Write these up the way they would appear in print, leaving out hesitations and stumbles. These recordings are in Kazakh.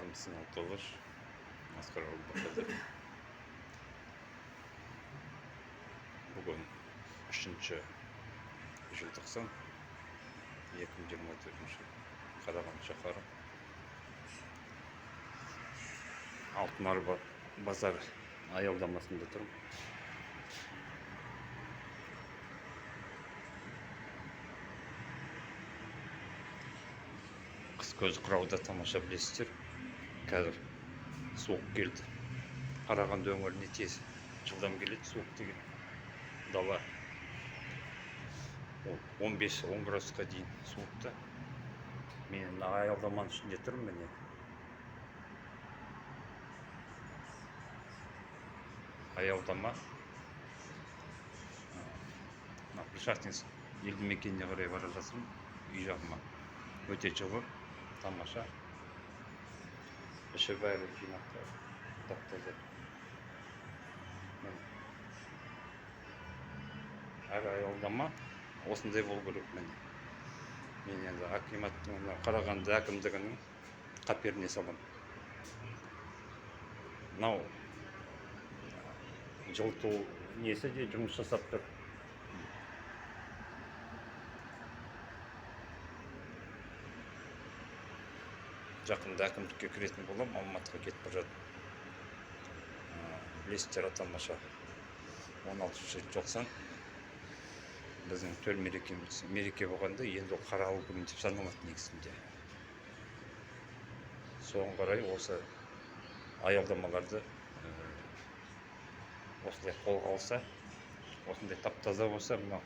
Армысың, Алтылыш, Асқар Әубәкіров. Бүгін 3 желтоқсан 2024 жыл. Қарағанды шаһары. Алтын Арба базар аялдамасында тұрмын. Қыс көз қырауда тамаша білесіздер. Қазір суық келді. Қарағанды өңіріне тез жылдам келеді суық деген. Дала 15-10 градусқа дейін суытты. Мен мына аялдаманың ішінде тұрмын міне. Аялдама мына Пришахтинск елді мекеніне қарай бара жатырмын, үй жағыма. Өте жылы, тамаша. Іші бәрі жинақы, тап-таза. Міне. Әр аялдама осындай болу керек міне. Мен енді акиматтың, мына Қарағанды әкімдігінің қаперіне саламын. Мынау жылыту несі де жұмыс жасап тұр. Жақында әкімдікке кіретін боламын, Алматыға кетіп бара жатырмын. Білесіздер, тамаша 16 желтоқсан біздің төл мерекеміз. Мереке болғанда енді ол қаралы күн деп саналады негізінде. Соған қарай осы аялдамаларды осындай қолға алса, осындай тап-таза болса, мынау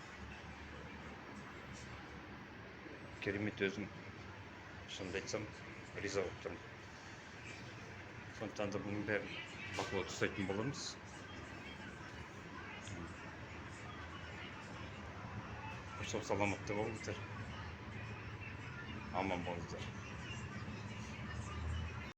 керемет. Өзім шынымды айтсам риза болып тұрмын. Сондықтан да бұның бәрін бақылауда ұстайтын боламыз. Сау саламатта болыңыздар, аман болыңыздар.